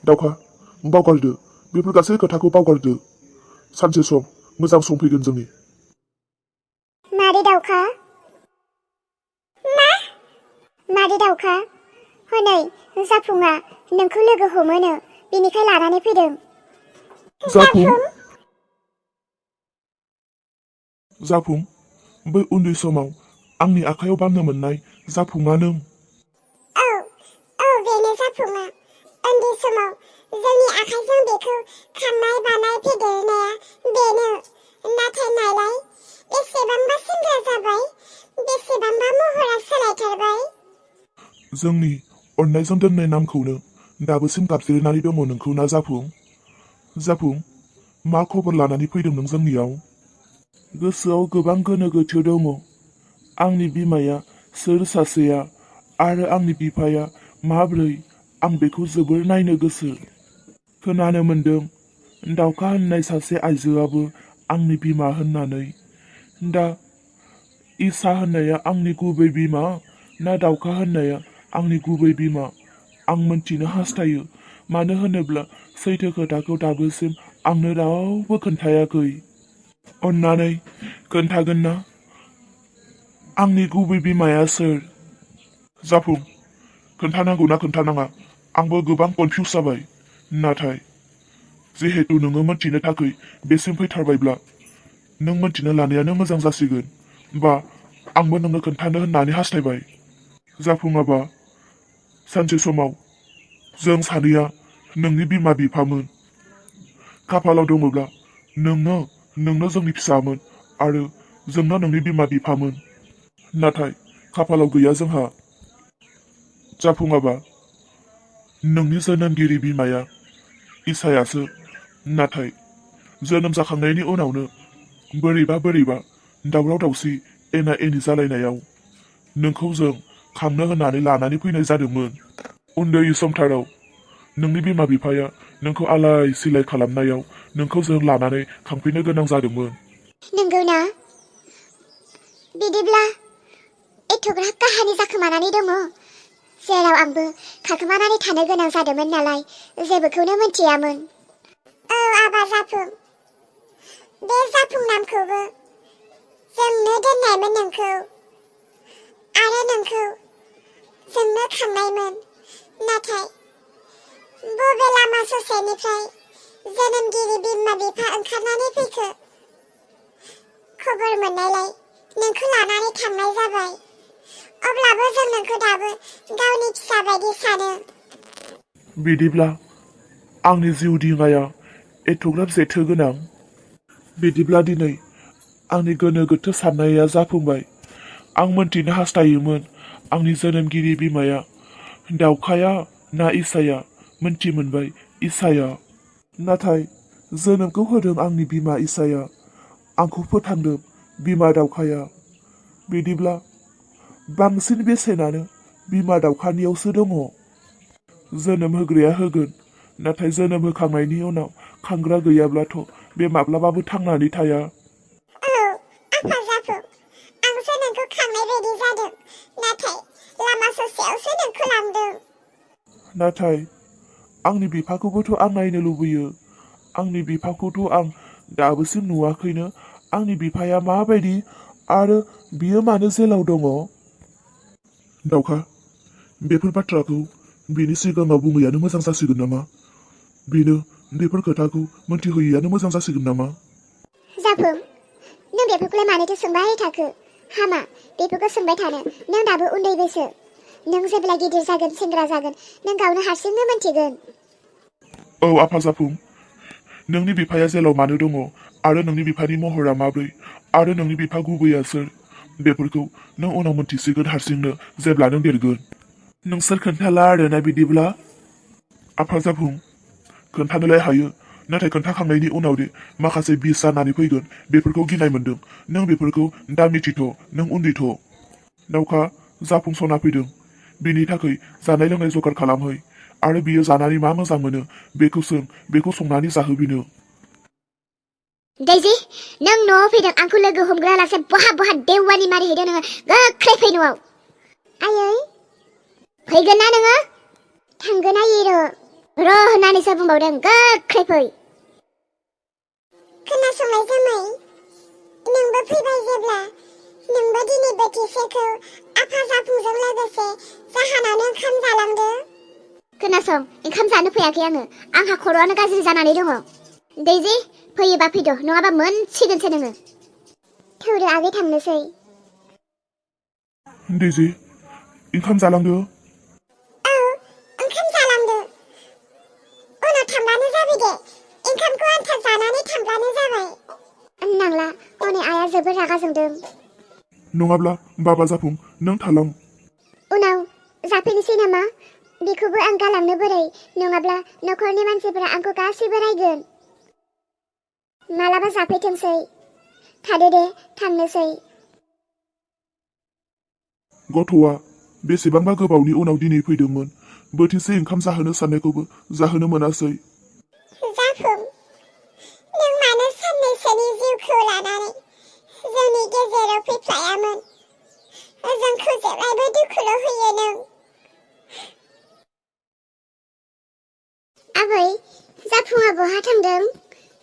दावखा बावगारदो बेफोर गासै खोथाखौ बावगारदो सानसे सम मोजां सम फैगोन जोंनि मादै दावखा मादै दावखा हनै जाफुङा नोंखौ लोगो हमोनो बिनिखाय लानानै फैदों जाफुं बै उन्दै समाव आंनि आखायाव बाननो मोननाय जाफुङा नों औ बेनो जाफुङा उन्दै समाव जोंनि आखाइजों बेखौ खामनाय बानाय फेदेरनाया बेनो नाथाय नायलाय बेसेबांबा सेंग्रा जाबाय बेसेबांबा महरा सोलायथारबाय जोंनि अननायजों दोननाय नामखौनो दाबोसिम गाबज्रिनानै दङ नोंखौ ना जाफुं मा खबर लानानै फैदों नों जोंनियाव गोसोआव गोबां गोनो गोथो दङ आंनि बिमाया सोर सासेया आरो आंनि बिफाया माब्रै आं बेखौ जोबोर नायनो गोसो खोनानो मोनदों दावखा होननाय सासे आइजोआबो आंनि बिमा होननानै दा इसा होननाया आंनि गुबै बिमा ना दावखा होननाया आंनि गुबै बिमा आं मोनथिनो हास्थायो मानो होनोब्ला सैथो खोथाखौ दाबोसिम आंनो रावबो खोन्थायाखै अन्नानै खोन्थागोन ना आंनि गुबै बिमाया सोर जाफुं खोन्थानांगौ ना खोन्थानाङा आंबो गोबां कनफिउस जाबाय नाथाय जिहेतु नोङो मोनथिनो थाखाय बेसिम फैथारबायब्ला नों मोनथिनो लानायानो मोजां जासिगोन बा आंबो नोंनो खोन्थानो होननानै हास्थायबाय जाफुङाबा सानसे समाव जों सानैया नोंनि बिमा बिफामोन खाफालाव दङब्ला नोंनो जोंनि फिसामोन आरो जोंनो नोंनि बिमा बिफामोन नाथाय खाफालाव गैया जोंहा जाफुङाबा नोंनि जोनोमगिरि बिमाया इसायासो नाथाय जोनोम जाखांनायनि उनावनो बोरैबा दावराव दावसि एना एनि जालायनायाव नोंखौ जों खांनो होननानै लानानै फैनाय जादोंमोन उन्दै समथाराव नोंनि बिमा बिफाया नोंखौ आलाय सिलाय खालामनायाव नोंखौ जों लानानै खांफैनो गोनां जादोंमोन नंगौना बिदिब्ला एथ'ग्राब काहानि जाखोमानानै दङ जेराव आंबो खाखोमानानै थानो गोनां जादोंमोन नालाय जेबोखौनो मोनथियामोन औ आबा जाफुं बे जाफुं नामखौबो जोंनो दोननायमोन नोंखौ आरो नोंखौ जोंनो खांनायमोन नाथाय बबे लामा ससेनिफ्राय जोनोमगिरि बिमा बिफा ओंखारनानै फैखो खबर मोननायलाय नोंखौ लानानै थांनाय जाबाय अब्लाबो जों नोंखौ दाबो गावनि फिसा बायदि सानो बिदिब्ला आंनि जिउ दिङाया एथ'ग्राब जेथो गोनां बिदिब्ला दिनै आंनि गोनो गोथो साननाया जाफुंबाय आं मोनथिनो हास्थायोमोन आंनि जोनोमगिरि बिमाया दावखाया ना इसाया मोनथि मोनबाय इसाया नाथाय जोनोमखौ होदों आंनि बिमा इसाया आंखौ फोथांदों बिमा दावखाया बिदिब्ला बांसिन बेसेनानो बिमा दावखानियावसो दङ जोनोम होग्राया होगोन नाथाय जोनोम होखांनायनि उनाव खांग्रा गैयाब्लाथ' बे माब्लाबाबो थांनानै थाया औ आफा जाफुं आंसो नोंखौ खांनाय बायदि जादों नाथाय लामा ससेयावसो नोंखौ लांदों नाथाय आंनि बिफाखौबोथ' आं नायनो लुबैयो आंनि बिफाखौथ' आं दाबोसिम नुवाखैनो आंनि बिफाया माबायदि आरो बियो मानो जेलाव दङ दावखा बेफोर बाथ्राखौ बिनि सिगाङाव बुङैयानो मोजां जासिगोन नामा बेनो बेफोर खोथाखौ मोनथिहोयैयानो मोजां जासिगोन नामा जाफुं नों बेफोरखौलाय मानोथो सोंबाय थाखो हामा बेफोरखौ सोंबाय थानो नों दाबो उन्दै बैसो नों जेब्ला गिदिर जागोन सेंग्रा जागोन नों गावनो हारसिंनो मोनथिगोन औ आफा जाफुं नोंनि बिफाया जेलाव मानो दङ आरो नोंनि बिफानि महरा माब्रै आरो नोंनि बिफा गुबैया सोर बेफोरखौ नों उनाव मोनथिसिगोन हारसिंनो जेब्ला नों देरगोन नोंसोर खोन्थाला आरोना बिदिब्ला आफा जाफुं खोन्थानोलाय हायो नाथाय खोन्थाखांनायनि उनाव दे माखासे बिस जानानै फैगोन बेफोरखौ गिनाय मोनदों नों बेफोरखौ दा मिथिथ' नों उन्दैथ' दावखा जाफुंसना फैदों बिनि थाखाय जानाय लोंनाय जगार खालामहै आरो बियो जानानै मा मोजां मोनो बेखौ सों बेखौ संनानै जाहोबिनो दैजि नों न'आव फैदों आंखौ लोगो हमग्रालासे बहा देवानि मारिहैदों नोङो गोख्रै फै न'आव आयै फैगोन ना नोङो थांगोन आयै र' र' होननानैसो बुंबावदों गोख्रै फै। खोनासंनाय जामाय, नोंबो फैबाय जेब्ला, नोंबो दिनै बोथिसेखौ आफा जाफुंजों लोगोसे जाहानावनो ओंखाम जालांदो। खोनासं, ओंखाम जानो फैयाखै आङो, आंहा खर'आनो गाज्रि जानानै दङ। दैजि, फैयोबा फैद', नङाबा मोनसिगोनसो नोङो। थौदो आगै थांनोसै। दैजि, ओंखाम जालांदो। औ, ओंखाम जालांदो। उनाव थांबानो जाबाय दे, ओंखामखौ आन्था जानानै थांब्लानो जाबाय। नांला, हनै आइया जोबोर रागा जोंदों। नङाब्ला बाबा जाफुं, नों थालां। उनाव जाफैनोसै नामा? बेखौबो आं गालांनो बोरै, नङाब्ला न'खरनि मानसिफोरा आंखौ गासैबो रायगोन। मालाबा जाफैथोंसै। थादो दे, थांनोसै। गथ'आ बेसेबांबा गोबावनि उनाव दिनै फैदोंमोन, बोथिसे ओंखाम जाहोनो साननायखौबो जाहोनो मोनासै। जाफुं, नों मानो साननैसोनि जिउखौ लानानै जोंनि गेजेराव फैफ्लायामोन? जोंखौ जेब्लायबो दुखुल' होयो नों। आबै, जाफुङा बहा थांदों?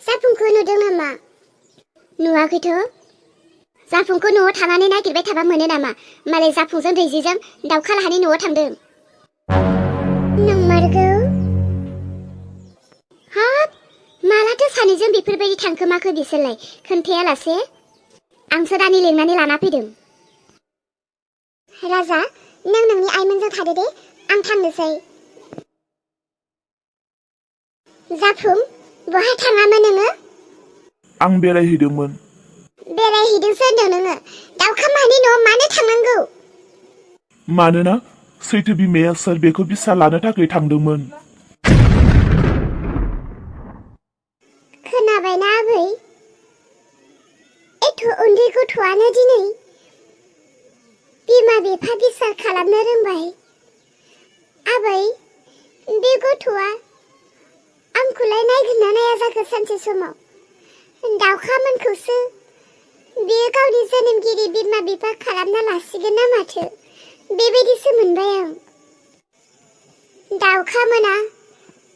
जाफुंखौ नुदों नामा? नुवाखैथ'। जाफुंखौ न'आव थानानै नागिरबाय थाबा मोनो नामा? मालाय जाफुंजों दैजिजों दाउखालाहानि न'आव थांदों। नंमारगौ? हाब, मालाथो सानैजों बेफोरबायदि थांखोमाखो बिसोरलाय, खोन्थायालासे? आंसो दानि लेंनानै लाना फैदों। राजा, नों नोंनि आइमोनजों थादो दे, आं थांनोसै। जाफुं, बहा थाङामोन नोङो? आं बेरायहैदोंमोन। बेरायहैदोंसो होनदों नोङो, दाउखामानि न'आव मानो थांनांगौ? मानोना सैथो बिमाया सोर बेखौ बिसा लानो थाखाय थांदोंमोन। खोनाबायना आबै? एथ' उन्दै गथ'आनो दिनै बिमा बिफा बिसार खालामनो रोंबाय। आबै, बे गथ'आ आंखौलाय नायगोन ना नाया जाखो सानसे समाव? दाउखामोनखौसो बियो गावनि जोनोमगिरि बिमा बिफा खालामना लासिगोन ना माथो? बेबायदिसो मोनबाय आं। दाउखामोना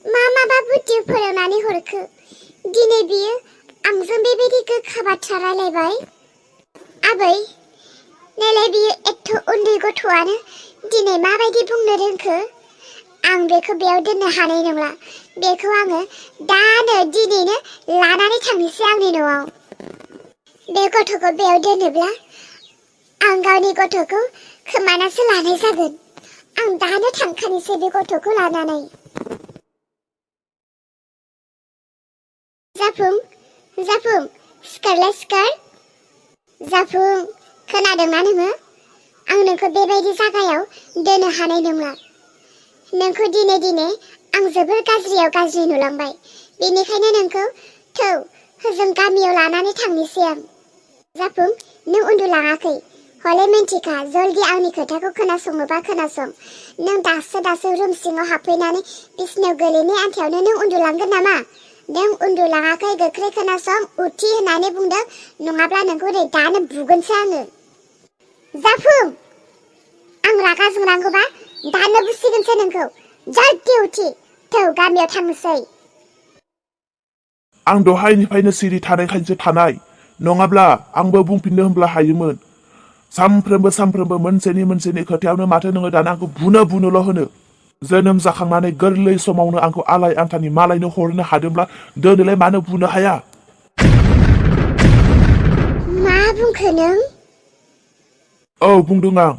माबा बुद्धि फोरोंनानै हरखो, दिनै बियो आंजों बेबायदि गोखा बाथ्रा रायलायबाय? आबै, नायलाय बियो एथ' उन्दै गथ'आनो दिनै माबायदि बुंनो रोंखो? आं बेखौ बेयाव दोननो हानाय नंला। बेखौ आङो दानो दिनैनो लानानै थांनोसै आंनि न'आव। बे गथ'खौ बेयाव दोनोब्ला आं गावनि गथ'खौ खोमानासो लानाय जागोन। आं दानो थांखानोसै बे गथ'खौ लानानै। जाफुं, जाफुं, सिखारलाय सिखार। जाफुं, खोनादोंना नोङो? आं नोंखौ बेबायदि जागायाव दोननो हानाय नंला। नोंखौ दिने दिने आं जोबोर गाज्रियाव गाज्रि नुलांबाय। बेनिखायनो नोंखौ थौ होजों गामियाव लानानै थांनोसै आं। जाफुं, नों उन्दुलाङाखै? हले मिन्थिखा, जल्दि आंनि खोथाखौ खोनासङोबा खोनासं। नों दासो रुम सिङाव हाबफैनानै बिसिनायाव गोलैनाय आन्थायावनो नों उन्दुलांगोन नामा? नों उन्दुलाङाखै, गोख्रै खोनासं, उथि होननानै बुंदों, नङाब्ला नोंखौ नै दानो बुगोनसो आङो। जाफुं, आं रागा जोंनांगौबा दानो बुसिगोनसो नोंखौ। जल्दि उथि, थौ गामियाव थांनोसै। आं दहायनिफ्रायनो सिरि थानायखायसो थानाय, नङाब्ला आंबो बुंफिननो होनब्ला हायोमोन। सानफ्रोमबो मोनसेनि खोथायावनो माथो नोङो दाना आंखौ बुनोल' होनो। जोनोम जाखांनानै गोरलै समावनो आंखौ आलाय आन्थानि मालायनो हरनो हादोंब्ला दोनैलाय मानो बुनो हाया? मा बुंखो नों? औ, बुंदों आं।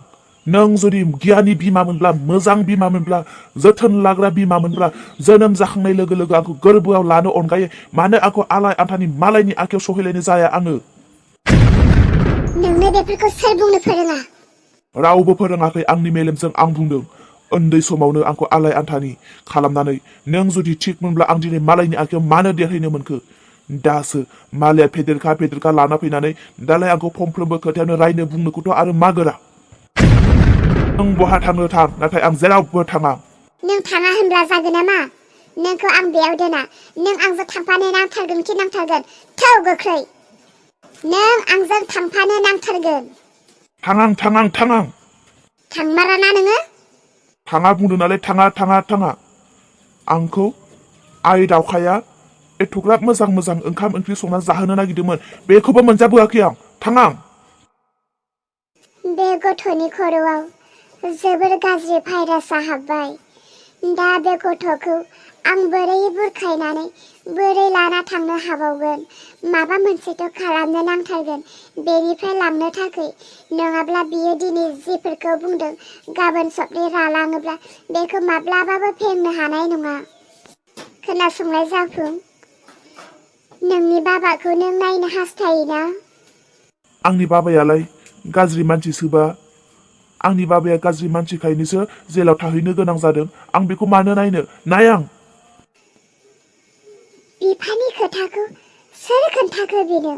नों जुदि गियानि बिमामोनब्ला, मोजां बिमामोनब्ला, जोथोन लाग्रा बिमामोनब्ला, जोनोम जाखांनाय लोगो लोगो आंखौ गोरबोआव लानो अनगायै मानो आंखौ आलाय आन्थानि मालायनि आखायाव सौहैलायनो जाया आङो? नोंनो बेफोरखौ सोर बुंनो फोरोङा? रावबो फोरोङाखै, आंनि मेलेमजों आं बुंदों। उन्दै समावनो आंखौ आलाय आन्थानि खालामनानै नों जुदि थिगमोनब्ला आं दिनै मालायनि आखायाव मानो देरहैनो मोनखो? दासो मालाया फेदेरखा लाना फैनानै दालाय आंखौ फंफ्रोमबो खोथायावनो रायनो बुंनोखौथ' आरो मा गोरा? नों बहा थांनो थां, नाथाय आं जेरावबो थाङा। नों थाङा होनब्ला जागोन नामा? नोंखौ आं बेयाव दोना। नों आंजों थांफानो नांथारगोन खि नांथारगोन। थौ गोख्रै, नों आंजों थांफानो नांथारगोन। थाङां। थांमाराना नोङो? थाङा बुंदों नालाय थाङा। आंखौ आइ दावखाया एथ'ग्राब मोजां मोजां ओंखाम ओंख्रि संना जाहोनो नागिरदोंमोन, बेखौबो मोनजाबोआखै आं। थां आं। बे गथ'नि खर'आव जोबोर गाज्रि भाइरासआ हाबबाय। दा बे गथ'खौ आं बोरै बुरखायनानै बोरै लाना थांनो हाबावगोन? माबा मोनसेथ' खालामनो नांथारगोन बेनिफ्राय लांनो थाखाय, नङाब्ला बियो दिनै जिफोरखौ बुंदों गाबोन सबने रालाङोब्ला बेखौ माब्लाबाबो फेंनो हानाय नङा। खोनासंलाय जाफुं, नोंनि बाबाखौ नों नायनो हास्थायोना? आंनि बाबायालाय गाज्रि मानसिसोबा? आंनि बाबाया गाज्रि मानसिखायनोसो जेलाव थाहैनो गोनां जादों। आं बेखौ मानो नायनो? नाय आं। बिफानि खोथाखौ सोर खोन्थाखो बेनो?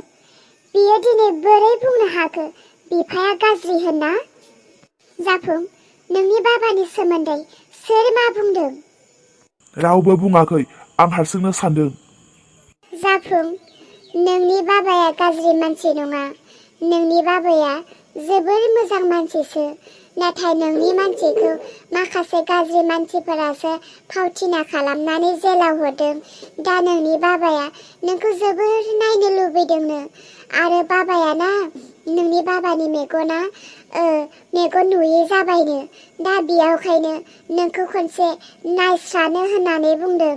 बियो दिनै बोरै बुंनो हाखो बिफाया गाज्रि होनना? जाफुं, नोंनि बाबानि सोमोन्दै सोर मा बुंदों? रावबो बुङाखै, आं हारसिंनो सानदों। जाफुं, नोंनि बाबाया गाज्रि मानसि नङा। नोंनि बाबाया जोबोर मोजां मानसिसो। नाथाय नोंनि मानसिखौ माखासे गाज्रि मानसिफोरासो फावथिना खालामनानै जेलाव हरदों। दा नोंनि बाबाया नोंखौ जोबोर नायनो लुबैदोंनो। आरो बाबायाना, नोंनि बाबानि मेगना मेगन नुयै जाबायनो। दा बेयावखायनो नोंखौ खनसे नायस्रानो होननानै बुंदों।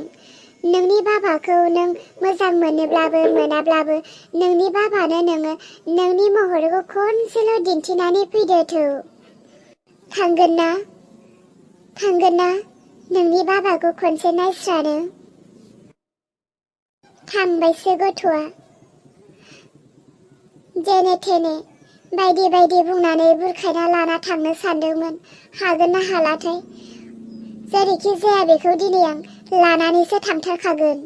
नोंनि बाबाखौ नों मोजां मोनोब्लाबो मोनाब्लाबो नोंनि बाबानो नोङो नोंनि महरखौ खनसेल' दिन्थिनानै फैदो थौ। थांगोन ना? थांगोन ना नोंनि बाबाखौ खनसे नायस्रानो? थांबायसो गथ'आ। जेने थेने बायदि बायदि बुंनानै बुरखायना लाना थांनो सानदोंमोन। हागोन ना हालाथाय? जेरैखि जाया बेखौ दिनै आं लानानैसो थांथारखागोन।